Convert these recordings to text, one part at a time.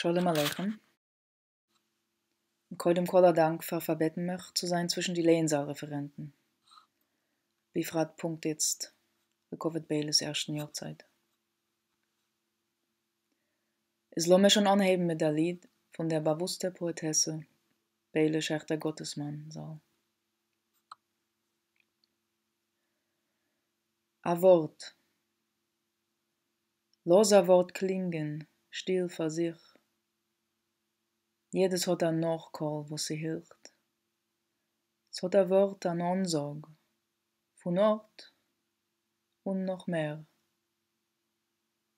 שלום עליכם. און קודם כל א דאנק פאר פארבעטן מיך צו זיין צווישן די לייענזאל-רעפערענטן, בפרט פונקט איצט, לכבוד ביילע'ס ערשטן יארצייט. איז לאמיר שוין אנהייבן מיט א ליד פון דער באוואוסטער פאעטעסע ביילע שעכטער-גאטעסמאן ז"ל. א ווארט. לאז א ווארט קלינגען שטיל פאר זיך. יעדעס האט א נאך-קול וואס ס'הילכט. ס'האט א ווארט אן אנזאג פון ארט און נאך מער.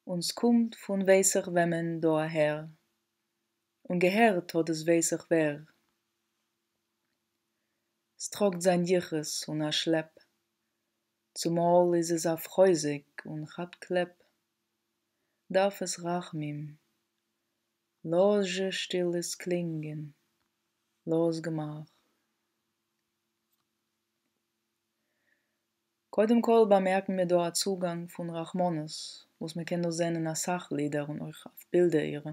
און ס'קומט פון ווייסעך וועמען דא אהער, און געהערט האט עס ווייסעך ווער. ס'טראגט זיין יחוס און א שלעפ. צומאל איז עס אויף חוזק און כאפט קלעפ. דארף עס רחמים. לאז זשע שטיל עס קלינגען, לאז געמאך. קודם כל באמערקן מיר דא א צוגאנג פון רחמנות וואס מען קען דאס זען אין אסאך לידער און אויך אויף בילדער אירע.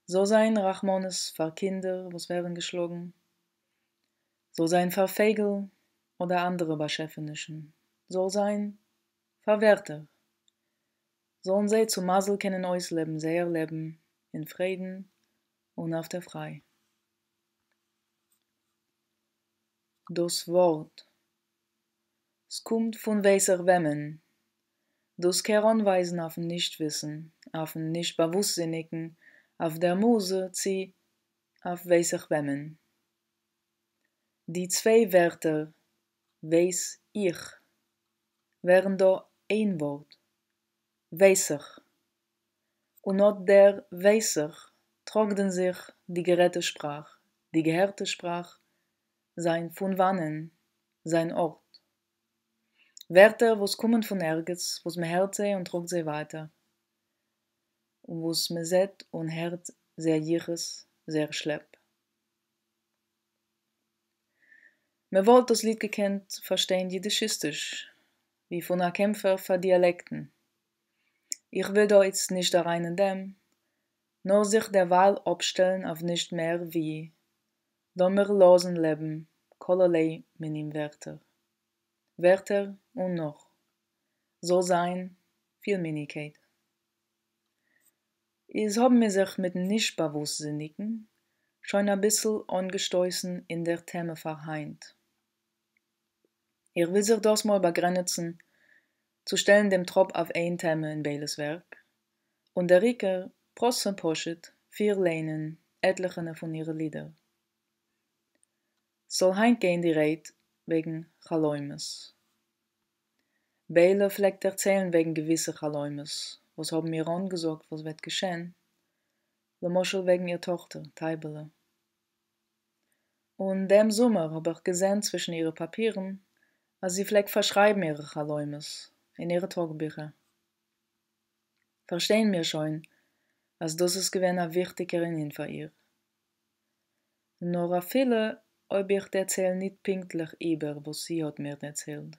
זאל זיין רחמנות פאר קינדער וואס ווערן געשלאגן, זאל זיין פאר פייגל אדער אנדערע באשעפענישן, זאל זיין פאר ווערטער, זאלן זיי צו מזל קענען אויסלעבן זייער לעבן אין פריידן און אויף דער פריי. דאס ווארט. ס'קומט פון ווייסעך וועמען. דאס קער אנווייזן אויפן נישט-וויסן, אויפן נישט-באוואוסטזיניגן, אויף דער מוזע צי אויף ווייסעך וועמען. די צוויי ווערטער ווייס איך ווערן דא איין ווארט, ווייסעך. און אט דער ווייסעך טראגט אין זיך די גערעדטע שפראך, די געהערטע שפראך, זיין פון וואנען, זיין ארט. ווערטער וואס קומען פון ערגעץ, וואס מען הערט זיי און טראגט זיי ווייטער. און וואס מען זעט און הערט זייער יחוס, זייער שלעפ. מען וואלט דאס ליד געקענט פארשטיין יידישיסטיש, ווי פון א קעמפער פאר דיאלעקטן. איך וויל דא איצט נישט אריין אין דעם, נאר זיך דערווייל אפשטעלן אויף נישט מער ווי, לאמיר לאזן לעבן כלערליי מינים ווערטער. ווערטער און נאך. זאל זיין פילמיניקייט. איז האבן מיר זיך מיטן נישט-באוואוסטזיניגן שוין אביסל אנגעשטויסן אין דער טעמע פאר היינט. איך וויל זיך דאסמאל באגרענעצן צו שטעלן דעם טראפ אויף איין טעמע אין ביילע'ס ווערק, און דער עיקר, פראסט און פשוט, פירלייענען עטליכענע פון אירע לידער. ס'זאל היינט גיין די רייד וועגן חלומות. ביילע פלעגט דערציילן וועגן געוויסע חלומות וואס האבן איר אנגעזאגט וואס וועט געשען, למשל וועגן איר טאכטער טייבעלע. און דעם זומער האב איך געזען צווישן אירע פאפירן אז זי פלעגט פארשרייבן אירע חלומות אין אירע טאגביכער. פארשטייען מיר שוין אז דאס איז געווען א וויכטיגער ענין פאר איר. נאר אפילו אויב איך דערצייל ניט פינקטליך איבער וואס זי האט מיר דערציילט,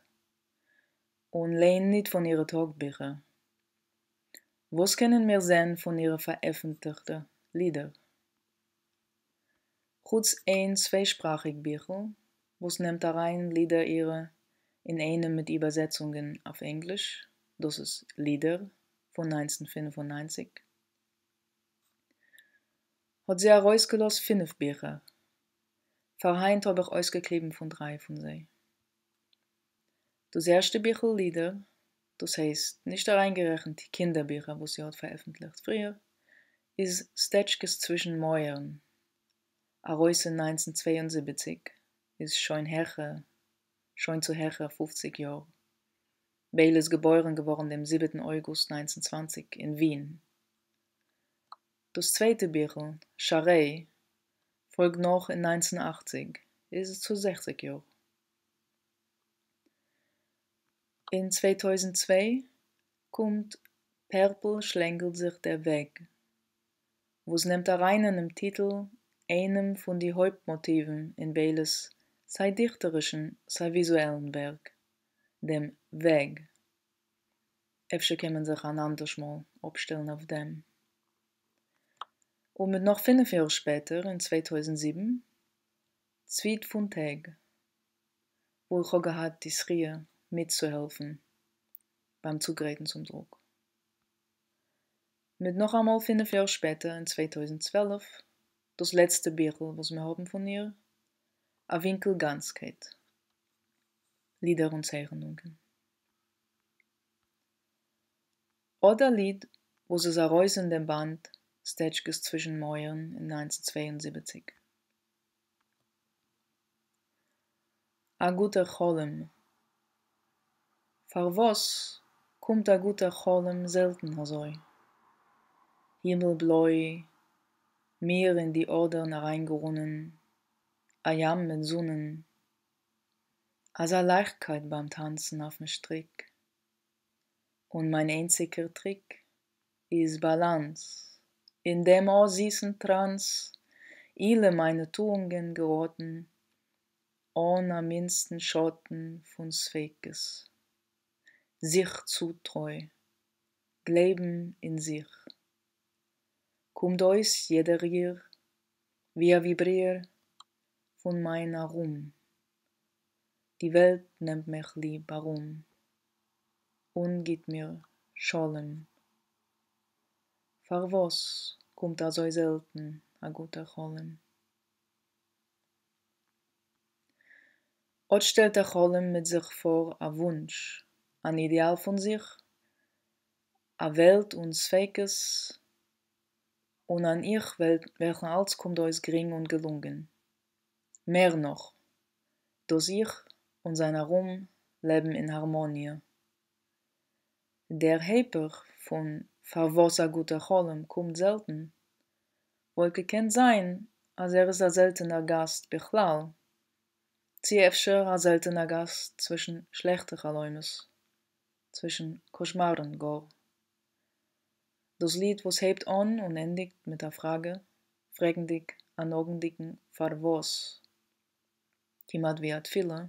און לייען ניט פון אירע טאגביכער, וואס קענען מיר זען פון אירע פארעפנטליכטע לידער? חוץ איין צוויישפראכיג ביכל, וואס נעמט אריין לידער אירע אינאיינעם מיט איבערזעצונגען אויף ענגליש, דאס איז לידער פון 1995, האט זי ארויסגעלאזט פינף ביכער. פאר היינט האב איך אויסגעקליבן פון דריי פון זיי. דאס ערשטע ביכל לידער, דאס הייסט נישט אריינגערעכנט די קינדער ביכער וואס זי האט פארעפנטליכט פריער, איז סטעזשקעס צווישן מויערן, ארויס אין 1972, איז שוין העכער, שוין צו העכער 50 יאר. ביילע איז געבוירן געווארן דעם זיבעטן אויגוסט 1920 אין ווין. דאס צווייטע ביכל, שערי, פאלגט נאך אין 1980, איז צו 60 יאר. אין 2002 קומט פערפל שלענגלט זיך דער וועג, וואס נעמט אריין אינעם טיטל איינעם פון די הויפט מאטיוון אין ביילע'ס סיי דיכטערישן סיי וויזועלן ווערק, דעם וועג. אפשר קען מען זיך אן אנדערש מאל אפשטעלן אויף דעם. און מיט נאך פינף יאר שפעטער אין 2007, צוויט פון טעג, וואו איך האב געהאט די זכיה מיטצוהעלפן ביים צוגרייטן צום דרוק. מיט נאכאמאל פינף יאר שפעטער אין 2012, דאס לעצטע ביכל וואס מיר האבן פון איר, א ווינקל גאנצקייט, לידער און צייכענונגען. אט א ליד וואס איז ארויס אין דעם באנד סטעזשקעס צווישן מויערן אין 1972. א גוטער חלום. פארוואס קומט א גוטער חלום זעלטן אזוי? הימל בלוי, מיר אין די אדערן אריינגערונען, א ים מיט זונען, אזא לייכטקייט ביים טאנצן אויפן שטריק, און מיין איינציגער טריק איז באלאנס, אין דעם א זיסן טראנס, אלע מיינע טואונגען געראטן, אן א מינדסטן שאטן פון ספיקות. זיך צוטרוי. גלייבן אין זיך. קומט אויס יעדער ריר, ווי א וויבריר פון מיין ארום. די וועלט נעמט מיך ליב ארום. און גיט מיר שלום. פארוואס קומט אזוי זעלטן א גוטער חלום? אט שטעלט דער חלום מיט זיך פאר א וואונטש, אן אידעאל פון זיך, א וועלט אן ספיקות, און אן איך וועלכן אלץ קומט אויס גרינג און געלונגען. מער נאך, דאס איך און זיין ארום לעבן אין הארמאניע. דער היפך פון פארוואס א גוטער חלום קומט זעלטן, וואלט געקענט זיין אז ער איז א זעלטענער גאסט בכלל, צי אפשר א זעלטענער גאסט צווישן שלעכטע חלומות, צווישן קאשמארן גאר. דאס ליד וואס הייבט אן און ענדיגט מיט א פראגע, פרעגנדיג א נאגנדיגן פארוואס, כמעט ווי א תפילה,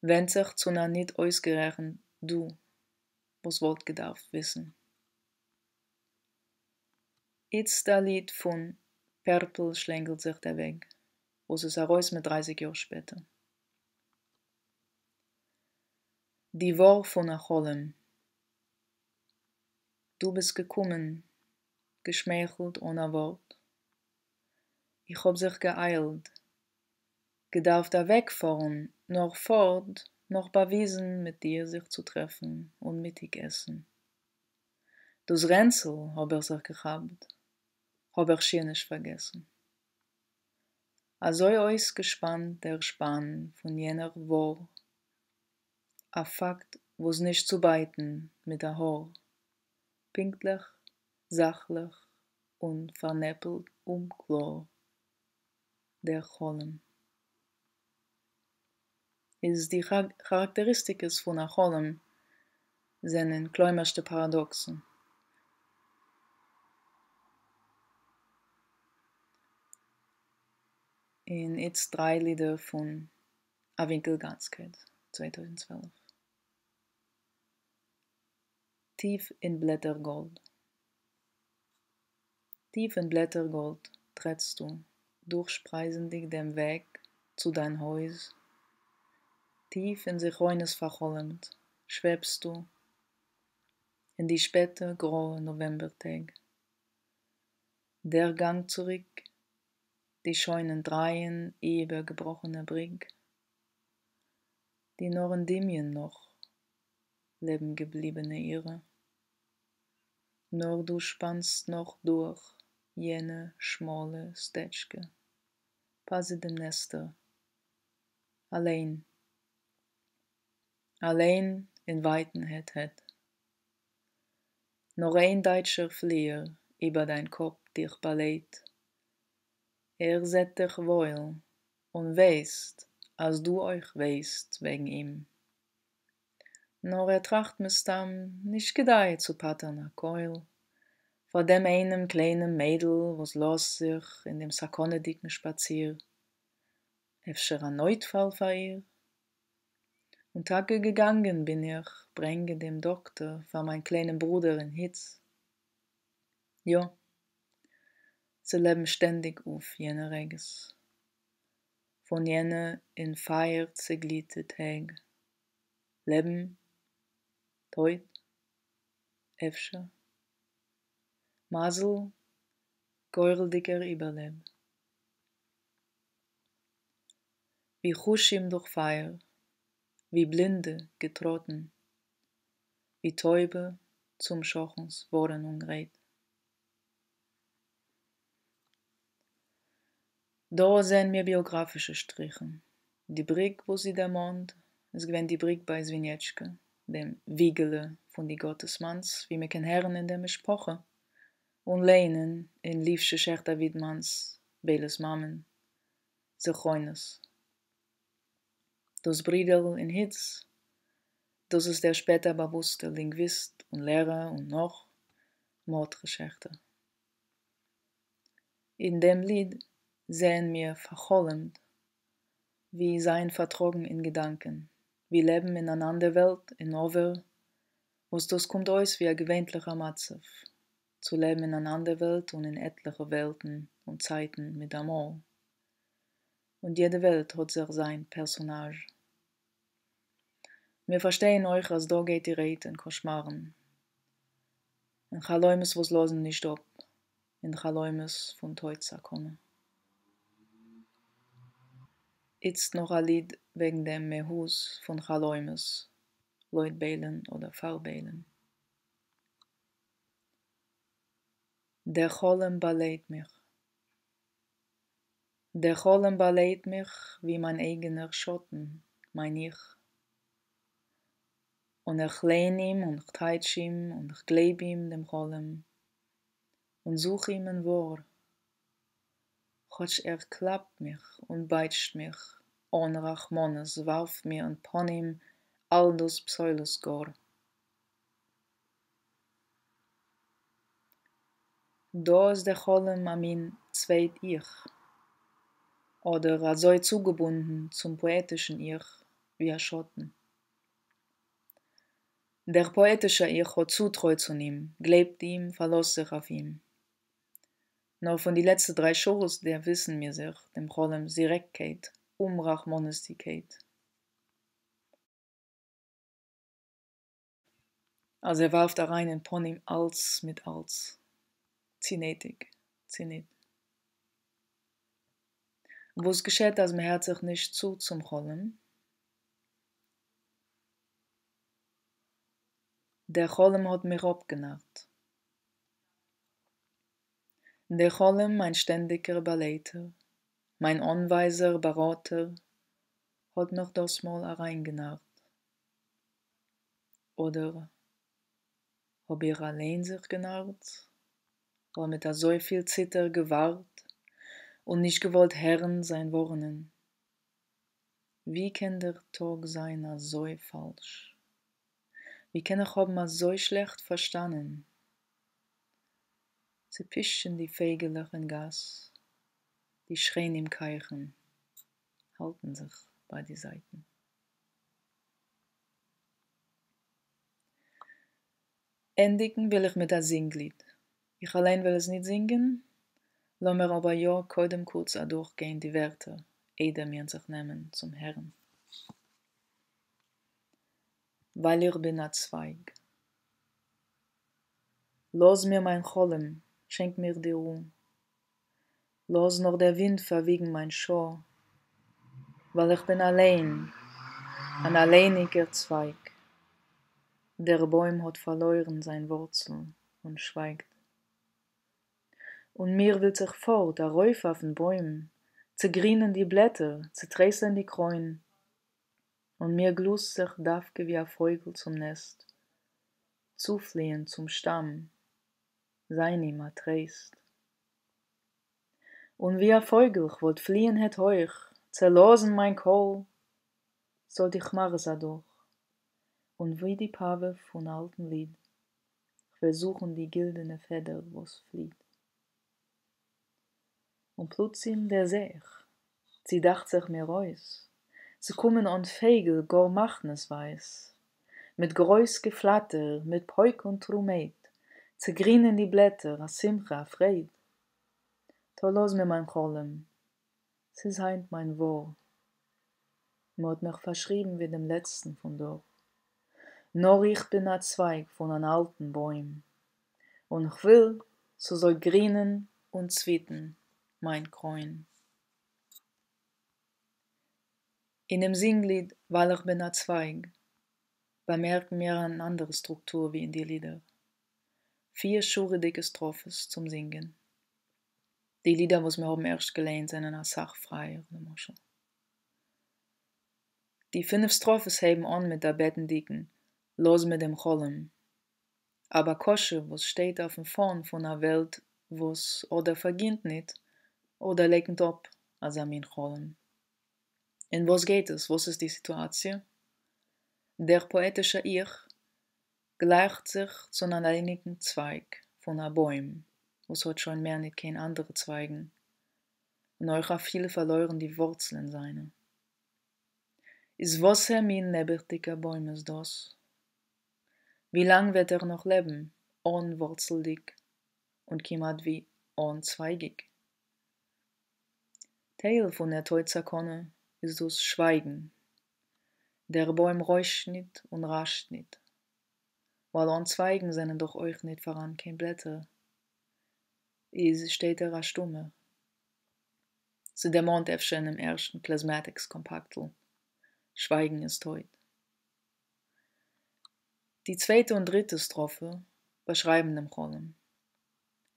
ווענדט זיך צו א ניט אויסגערעכנט דו, וואס וואלט געדארפט וויסן. איצט א ליד פון פערפל שלענגלט זיך דער וועג, וואס איז ארויס מיט דרייסיג יאר שפעטער. די וואר פון א חלום. דו ביסט געקומען, געשמייכלט אן א ווארט. איך האב זיך געאיילט, געדארפט אוועקפארן, נאר פארט נאך באוויזן מיט דיר זיך צו טרעפן און מיטאג עסן. דאס רענצל האב איך זיך געכאפט, האב איך שיער נישט פארגעסן. אזוי אויסגעשפאנט דער שפאן פון יענער וואר, א פאקט וואס נישט צו בייטן מיט א האר, פינקטליך, זאכליך און פארנעפלט אומקלאר, דער חלום. איז די כאראקטעריסטיקעס פון א חלום זענען כלומר'שטע פאראדאקסן. און איצט דריי לידער פון א ווינקל גאנצקייט, 2012. טיף אין בלעטער גאלד. טיף אין בלעטער גאלד טרעטסטו, דורכשפרייזנדיג דעם וועג צו דיין הויז. טיף אין זכרונות פארחלומט שוועבסטו, אין די שפעטע גראע נאוועמבער טעג. דער גאנג צוריק, די שוין אין דרייען איבערגעבראכענע בריק, די נאר אין דמיון נאך לעבן געבליבענע אירע. נאר דו שפאנסט נאך דורך יענע שמאלע סטעזשקע, פאזע דעם נסתר, אליין, אליין אין ווייטן העט-העט. נאר איין דייטשער פליער איבער דיין קאפ דיך באלייט, ער זעט דיך וואויל און ווייסט, אז דו אויך ווייסט וועגן אים. נאר ער טראכט מסתם, נישט כדאי צו פטר'ן א קויל פאר דעם איינעם קליינעם מיידל וואס לאזט זיך אין דעם סכנה'דיגן שפאציר. אפשר א נויטפאל פאר איר? און טאקע געגאנגען בין איך ברענגען דעם דאקטער פאר מיין קליינעם ברודער אין היץ. יא. ס'לעבן שטענדיק אויף יענע רגעס. פֿון יענע אין פֿײַער צעגליטע טעג. לעבן? טויט? אפֿשר? מזל? גורלדיקער איבערלעב. ווי חושים דורך פֿײַער, ווי בלינדע געטראָטן, ווי טויבע צום שכנס וואָרענונג רייד. דאָ זעען מיר ביאָגראַפֿישע שטריכן. די בריק, וואָס זי דערמאָנט, איז געווען די בריק בײַ זוויניעטשקע, דעם וויגעלע פֿון די גאָטעסמאַנס, ווי מע קען הערן אין דער משפּחה און לייענען אין ליווטשע שעכטער-ווידמאַנס, ביילעס מאַמען, זכרונות. דאָס ברידערל אין היץ, דאָס איז דער שפּעטער באַוווּסטער לינגוויסט און לערער און נאָך, מרדכי שעכטער. אין דעם ליד זעען מיר פֿאַרחלומט, ווי זײַן פֿאַרטראָגן אין געדאַנקען, ווי לעבן אין אַן אַנדער וועלט, אין עבֿר, וואָס דאָס קומט אויס ווי אַ געוויינטלעכער מצבֿ, צו לעבן אין אַן אַנדער וועלט און אין עטלעכע וועלטן און צײַטן מיט אַ מאָל. און יעדע וועלט האָט זיך זײַן פּערסאָנאַזש. מיר פֿאַרשטייען אויך אַז דאָ גייט די רייד אין קאָשמאַרן, אין חלומות וואָס לאָזן נישט אָפּ, אין חלומות פֿון טויט-סכנה. איצט נאָך אַ ליד וועגן דעם מהות פֿון חלומות, לויט ביילען אָדער פֿאַר ביילען. דער חלום באַלייט מיך. דער חלום באַלייט מיך ווי מײַן אייגענער שאָטן, מײַן איך. און איך לייען אים און כ'טײַטש אים און כ'גלייב אים, דעם חלום, און זוך אים אין וואָר. כאָטש ער קלאַפּט מיך און בײַטשט מיך אָן רחמנות, וואַרפֿט מיר אין פּנים אַל דאָס פּסולת גאָר. דאָ איז דער חלום אַ מין צווייט איך, אָדער אַזוי צוגעבונדן צום פּאָעטישן איך ווי אַ שאָטן. דער פּאָעטישער איך האָט צוטרוי צו אים, גלייבט אים, פֿאַרלאָזט זיך אויף אים. נאָר פֿון די לעצטע דרײַ שורות דערוויסן מיר זיך דעם חלומס דירעקטקייט, אומרחמנותדיקייט. אַז ער וואַרפֿט אַרײַן אין פּנים אַלץ מיט אַלץ, צי נעטיק, צי ניט. וואָס געשעט, אַז מע הערט זיך נישט צו צום חלום? דער חלום האָט מיך אָפּגענאַרט. דער חלום, מײַן שטענדיקער באַלייטער, מײַן אָנווײַזער, באַראָטער, האָט מיך דאָס מאָל אַרײַנגענאַרט. אָדער האָב איך אַליין זיך גענאַרט, ווײַל מיט אַזוי פֿיל ציטער געוואַרט און נישט געוואָלט הערן זײַן וואָרענען? ווי קען דער טאָג זײַן אַזוי פֿאַלש? ווי קען איך האָבן אַזוי שלעכט פֿאַרשטאַנען? ס'פּישטשען די פֿייגעלעך אין גאַס, די שכנים קייכן, האַלטן זיך בײַ די זײַטן. ענדיקן וויל איך מיט אַ זינגליד. איך אַליין וועל עס ניט זינגען, לאָמיר אָבער יאָ קודם קורץ אַדורכגיין די ווערטער, איידער מירן זיך נעמען צום הערן. ווײַל איך בין אַ צווײַג. לאָז מיר מײַן חלום, שענק מיר די רו. לאָז נאָר דער ווינט פֿאַרוויגן מײַן שעה, ווײַל איך בין אַליין, אַן אַלייניקער צווײַג. דער בוים האָט פֿאַרלוירן זײַן וואָרצל און שווײַגט. און מיר ווילט זיך פֿאָרט אַרויף אויפֿן בוים, צעגרינען די בלעטער, צעטרייסלען די קרוין. און מיר גלוסט זיך דווקא ווי אַ פֿויגל צום נעסט, צופֿליִען צום שטאַם, זײַן אים אַ טרייסט. און ווי אַ פֿויגל כ'וואָלט פֿליִען העט הויך, צעלאָזן מײַן קול, זאָל די כמאַרעס אַדורך. און ווי די פּאַווע פֿון אַלטן ליד, כ'וועל זוכן די גילדענע פֿעדער וואָס פֿליט. און פּלוצים דערזע איך, צי דאַכט זיך מיר אויס, ס'קומען אָן פֿייגל גאָר מחנותווײַז, מיט גרויס געפֿלאַטער, מיט פּויק און טרומייט, צעגרינען די בלעטער, אַ שׂימחה, אַ פֿרייד. טאָ לאָז מיר מײַן חלום, ס'איז הײַנט מײַן וואָר. מע האָט מיך פֿאַרשריבן ווי דעם לעצטן פֿון דור. נאָר איך בין אַ צווײַג פֿון אַן אַלטן בוים, און כ'וויל, ס'זאָל גרינען און צוויטן מײַן קרוין. אינעם זינגליד ווײַל איך בין אַ צווײַג באַמערקן מיר אַן אַנדערע סטרוקטור ווי אין די לידער. פֿיר-שורהדיקע סטראָפֿעס צום זינגען. די לידער וואָס מיר האָבן ערשט געלייענט זענען אַ סך פֿרײַער, למשל. די פֿינף סטראָפֿעס הייבן אָן מיט אַ בעטנדיקן לאָז מיר דעם חלום, אַ בקשה וואָס שטייט אויפֿן פֿאָן פֿון אַ וועלט וואָס אָדער פֿאַרגינט ניט אָדער לייקנט אָפּ אַזאַ מין חלום. אין וואָס גייט עס? וואָס איז די סיטואַציע? דער פּאָעטישער איך גלייכט זיך צו אַן אַלייניקן צווייג פֿון אַ בוים, וואָס האָט שוין מער ניט קיין אַנדערע צווייגן, און אויך אַפֿילו פֿאַרלוירן די וואָרצלען זיינע. איז וואָסער מין נעבעכדיקער בוים איז דאָס? ווי לאַנג וועט ער נאָך לעבן אָן-וואָרצלדיק און כּמעט ווי אָן-צווייגיק? טייל פֿון דער טויט-סכּנה איז דאָס שווייגן. דער בוים רוישט ניט און רעשט ניט, ווײַל אָן צווייגן זענען דאָך אויך ניט פֿאַראַן קיין בלעטער, איז שטייט ער אַ שטומער. ס'דערמאָנט אפֿשר אינעם ערשטן קלעזמאַטיקס-קאָמפּאַקטל, שווייגן איז טויט. די צווייטע און דריטע סטראָפֿע באַשרײַבן דעם חלום.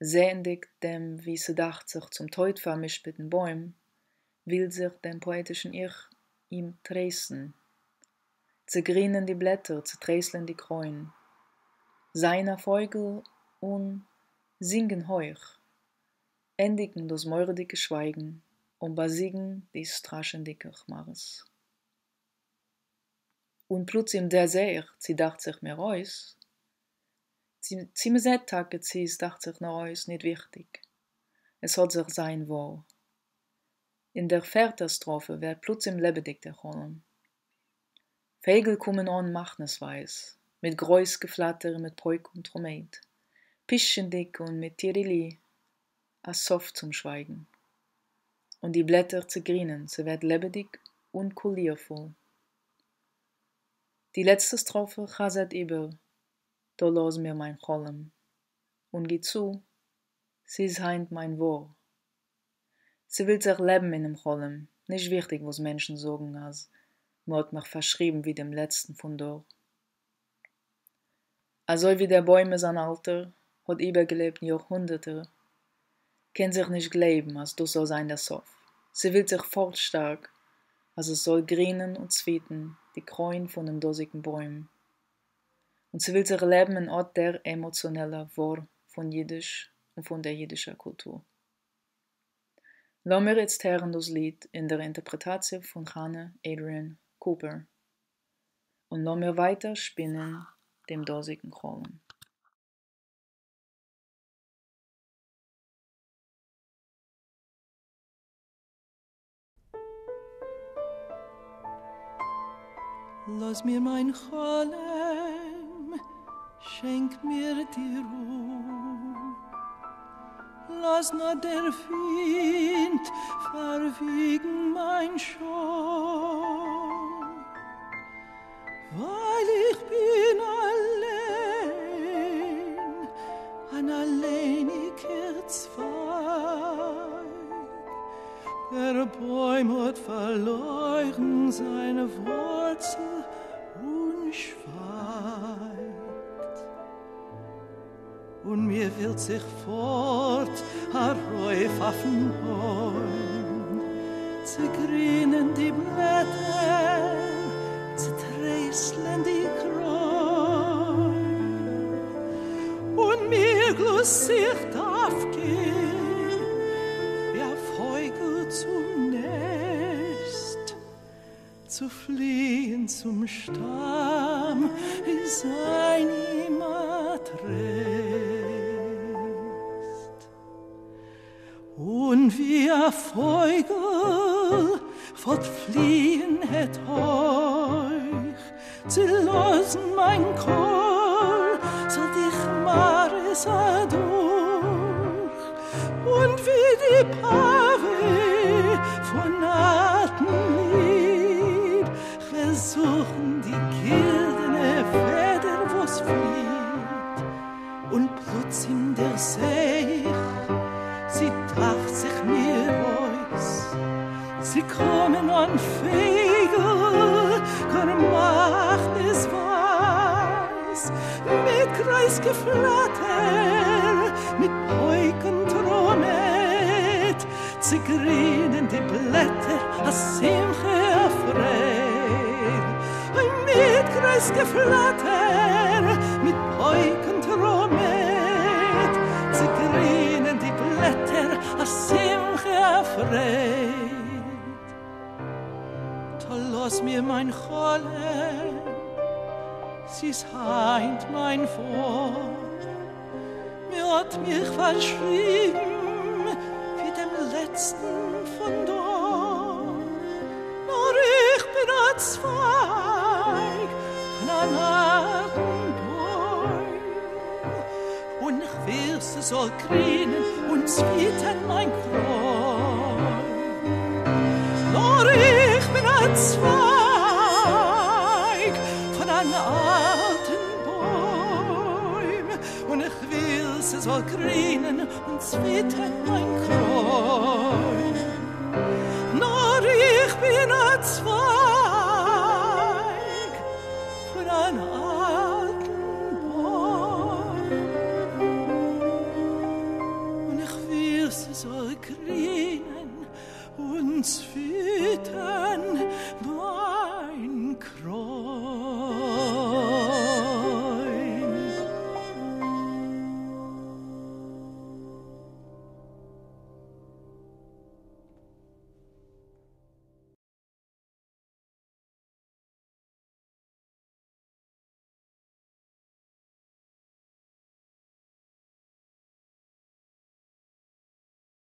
זעענדיק דעם ווי ס'דאַכט זיך צום טויט פֿאַרמשפּטן בוים, וויל זיך דעם פּאָעטישן איך אים טרייסטן. צעגרינען די בלעטער, צעטרייסלען די קרוין. זײַן אַ פֿויגל און זינגען הויך. ענדיקן דאָס מוראדיקע שווײַגן און באַזיגן די סטראַשענדיקע כמאַרעס. און פּלוצעם דערזע איך, צי דאַכט זיך מיר אויס, צי, צי מע זעט טאַקע, צי עס דאַכט זיך נאָר אויס, ניט וויכטיק. עס האָט זיך זײַן וואָר. אין דער פֿערטער סטראָפֿע ווערט פּלוצעם לעבעדיק דער חלום. פֿייגל קומען אָן מחנותווײַז, מיט גרויס געפֿלאַטער און מיט פּויק און טרומייט, פּישטשענדיק און מיט טירילי, אַ סוף צום שווײַגן. און די בלעטער צעגרינען, ס'ווערט לעבעדיק און קאָלירפֿול. די לעצטע סטראָפֿע חזרט איבער טאָ לאָז מיר מײַן חלום און גיט צו, ס'איז הײַנט מײַן וואָר. ס'ווילט זיך לעבן אינעם חלום, נישט וויכטיק וואָס מענטשן זאָגן אַז מ'האָט מיך פֿאַרשריבן ווי דעם לעצטן פֿון דור. אַזוי ווי דער בוים איז אַן אַלטער, האָט איבערגעלעבט יאָרהונדערטער, קען זיך נישט גלייבן אַז דאָס זאָל זײַן דער סוף. ס'ווילט זיך פֿאָרט שטאַרק, אַז עס זאָל גרינען און צוויטן די קרוין פֿונעם דאָזיקן בוים. און ס'ווילט זיך לעבן אין אָט דער עמאָציאָנעלער וואָר פֿון ייִדיש און פֿון דער ייִדישער קולטור. לאָמיר איצט הערן דאָס ליד אין דער אינטערפּרעטאַציע פֿון חנה איידריען קופּער. און לאָמיר ווײַטער שפּינען דעם דאָזיקן חלום. לאָז מיר מײַן חלום, שענק מיר די רו. לאָז נאָר דער ווינט פֿאַרוויגן מײַן שאָל, ווײַל איך בין אַליין, אַן אַלייניקער צווײַג. דער בוים האָט פֿאַרלוירן זײַן וואָרצל און שווײַגט. און מיר ווילט זיך פֿאָרט אַרויף אויפֿן בוים, צעגרינען די בלעטער, צעטרייסלען די קרוין. און מיר גלוסט זיך דווקא, ווי אַ פֿויגל צום נעסט, צו פֿליִען צום שטאַם און זײַן אים אַ טרייסט. און ווי אַ פֿויגל וואָלט פֿליִען העט הויך, צו לאָזן מײַן קול זאָל די כמאַרעס אַדורך, און ווי די. אַן פֿײגל, גאָר מחנות-װײַס, מיט גרױס געפֿלאַטער, מיט פּױק און טרומעט, צעגרינען די בלעטער, אַ שׂימחה, אַ פֿרײד. אױ, מיט גרױס געפֿלאַטער, מיט פּױק און טרומעט, צעגרינען די בלעטער, אַ שׂימחה, אַ פֿרײד. טאָ לאָז מיר מײַן חלום, ס'איז הײַנט מײַן װאָך. מ'האָט מיך פֿאַרשריבן װי דעם לעצטן פֿון דור. נאָר איך בין אַ צװײַג פֿון אַן אַלטן בױם, און כ'װיל ס'זאָל גרינען און צװיטען מײַן קרױן. נאָר איך בין אַ צװײַג פֿון אַן אַלטן בױם, און איך װיל ס'זאָל גרינען און צװיטען מײַן קרױן. נאָר איך בין אַ צװײַג פֿון אַן אַלטן בױם, און איך װיל ס'זאָל גרינען און צװיטען מײַן.